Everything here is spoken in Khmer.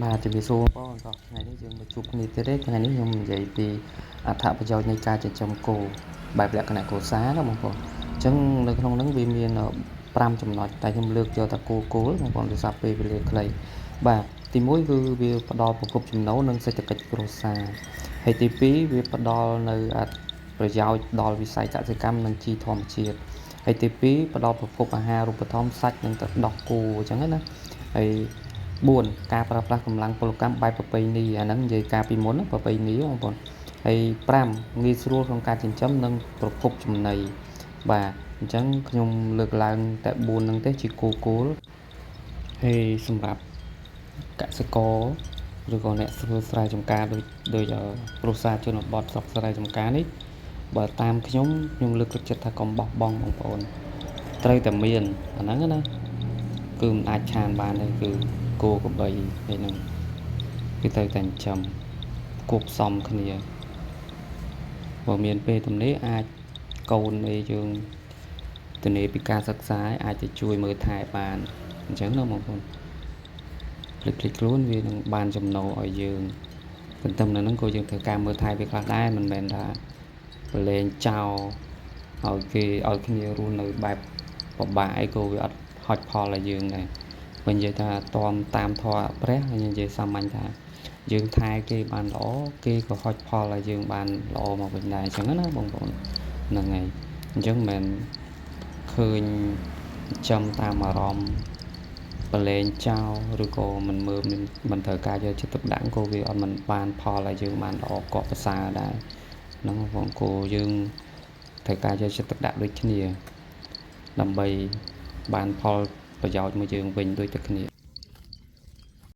បាទជំរាបសួរបងប្អូនតោះថ្ងៃនេះយើងមកជួបគ្នាទៀតទេថ្ងៃនេះខ្ញុំនិយាយពីអត្ថប្រយោជន៍នៃការចិញ្ចឹមគោបែបលក្ខណៈគ្រួសារណាបងប្អូនអញ្ចឹងនៅក្នុងហ្នឹងវាមាន5ចំណុចតែខ្ញុំលើកយកតែគោលគោលបងប្អូនដោយសារពេលវេលាខ្លីបាទទី1គឺវាផ្ដល់ប្រភពចំណូលនិងសេដ្ឋកិច្ចគ្រួសារហើយទី2វាផ្ដល់នៅអត្ថប្រយោជន៍ដល់វិស័យកសិកម្មនិងជីធម្មជាតិហើយទី2ផ្ដល់ប្រភពអាហារូបត្ថម្ភសាច់និងទឹកដោះគោអញ្ចឹងណាហើយ4ការប្រើប្រាស់កម្លាំងពលកម្មបែបប្រពៃណីអាហ្នឹងនិយាយការពីមុនណាប្រពៃណីបងប្អូនហើយ5ងាយស្រួលក្នុងការចិញ្ចឹមនិងប្រភពចំណីបាទអញ្ចឹងខ្ញុំលើកឡើងតែ4ហ្នឹងទេជាគោលគោលហើយសម្រាប់កសិករឬក៏អ្នកធ្វើស្រែចម្ការដូចដូចគ្រួសារជនបទស្រុកស្រែចម្ការនេះបើតាមខ្ញុំខ្ញុំលើកទឹកចិត្តថាកុំបោះបង់បងប្អូនត្រូវតែមានអាហ្នឹងណាគឺមិនអាចខានបានទេគឺគោក្របីហើយហ្នឹងគឺត្រូវតែចិញ្ចឹមគួបផ្សំគ្នាបើមានពេលទំនេរអាចកូនអីយើងទំនេរពីការសិក្សាអាចទៅជួយមើលថែបានអញ្ចឹងណាបងប្អូនភ្លេចភ្លេចខ្លួនវានឹងបានចំណូលឲ្យយើងទន្ទឹមនឹងហ្នឹងក៏យើងត្រូវការមើលថែវាខ្លះដែរមិនមែនថាប្រឡែងចោលឲ្យគេឲ្យគ្នារស់នៅបែបពិបាកអីក៏វាអត់ហុចផលឲ្យយើងដែរបើនិយាយថាតមតាមធម៌ព្រះនិយាយសាមញ្ញថាយើងថែគេបានល្អគេក៏ហុចផលឲ្យយើងបានល្អមកវិញដែរអញ្ចឹងណាបងប្អូនហ្នឹងហើយអញ្ចឹងមិនមែនឃើញចំតាមអារម្មណ៍ប្រឡែងចោលឬក៏មិនមើលមិនត្រូវការយកចិត្តទុកដាក់ក៏វាអត់មិនបានផលឲ្យយើងបានល្អកក់ប្រសើរដែរហ្នឹងបងគោយើងត្រូវការយកចិត្តទុកដាក់ដូចគ្នាដើម្បីបានផលប្រយោជន៍មកយើងវិញដូចតែគ្នា។